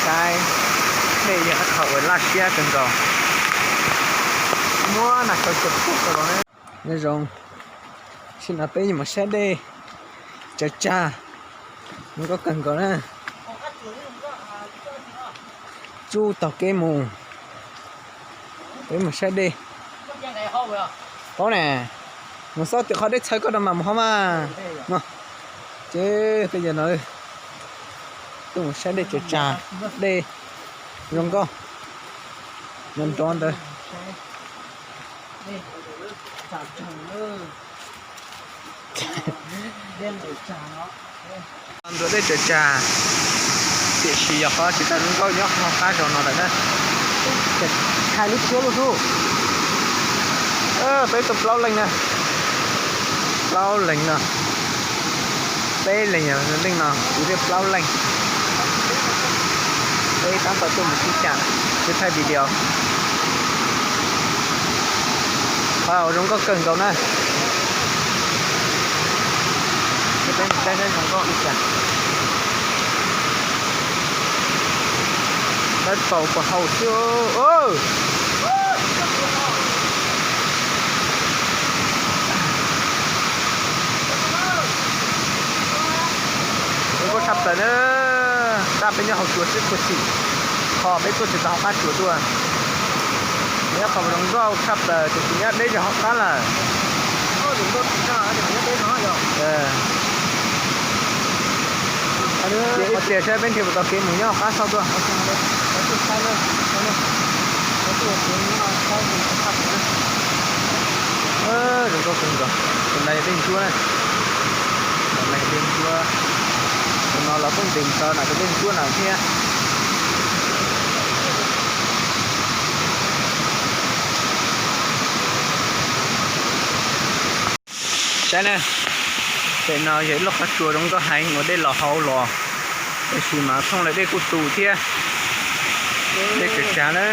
Saib, dej yog qhov uas laj siab kawg nkaus. Muab nas khaws cuag pug rau los. Nyob zoo, sim no peb yuav mus saib dej tsaws tsag, zoo nkauj kawg nkaus na. Tsuj taug kev mus, peb mus saib dej. Paub ne, mus xauj tim qhov dej txhawv koj rau mas mus hov mas. Ces tej yog no tuaj mus saib dej tsaws tsag, dej zoo nkauj nrov nrov ntawd. Nrog dej tsaws tsag, tiam sis yog qhov tsis tau zoo nkauj nyob hauv qab zog no lawm na. Hais lub tshiab lub hlub. Peb tuaj plaub leej na, plaub leeg no, peb leeg yog leej no, kuv thiaj plaub leej. Peb tab tom tuaj mus sib xyam, tuaj thaij video. Qhov zoo nkauj kawg nkaus na. Peb mus saib saib zoo nkauj li cas. Dawb paug puag hauv xwb. Zoo nkauj tshaj plaws na. Tab peb nyob hauv tsua xwb puag tim, qhov peb tuaj tsis tau hauv qab tsua tuaj. Nyob qhov zoo nkauj tshaj plaws tiam sis nyob deb zog hauv qab lawm. Ces ib pliag saib peb nrhiav puas tau kev mus nyob hauv qab tshauj tuaj. Zoo nkauj kawg nkaus. Tus ntawd yog dej ntsuab na. Tus ntawd yog dej ntsuab. Tus no los kuj ntev mus tau na, tus dej ntsuab na thiab. Saib na, pem no yog ib lub qhov tsua zoo nkauj heev uas dej los hauv los, tab sis mas thooj lawm dej kuj tu thiab. Dej tsaws tsag na.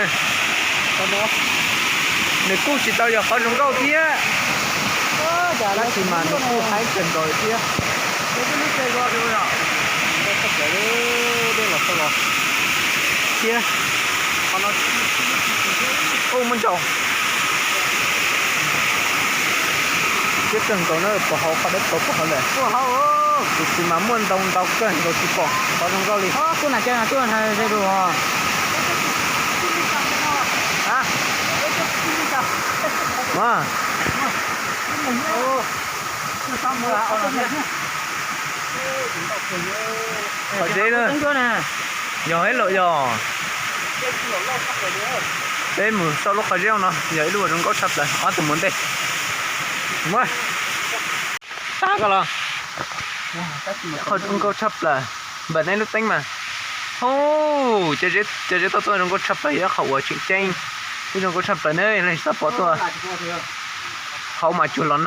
Nws kuj tsis tau yog qhov zoo nkauj thiab, tab sis mas nws kuj haib kawg nkaus thiab. Dej los tau los thiab. Ub, muaj ntsaum. Siab kawg nkaus na, puag hauv qhov dawb paug puag hauv lawm. Tiam sis mas muaj ntau ntau kawg nkaus tsis pom qhov zoo nkauj li. Qhov zeb na, yog ib lub yog. Peb mus xauj lub qhov zeb no, yog ib lub zoo nkauj tshaj plaws, ob tug mus ntej. Muab tag koj los. Qhov zoo nkauj tshaj plaws, npam nej lub teeb mas. Hu, cov zeb tau tuaj zoo nkauj tshaj plaws, yog qhov uas tseem ceeb, ib zoo nkauj tshaj plaws ne, leej tsis tau pom tuaj. Hauv mas cuag los nag.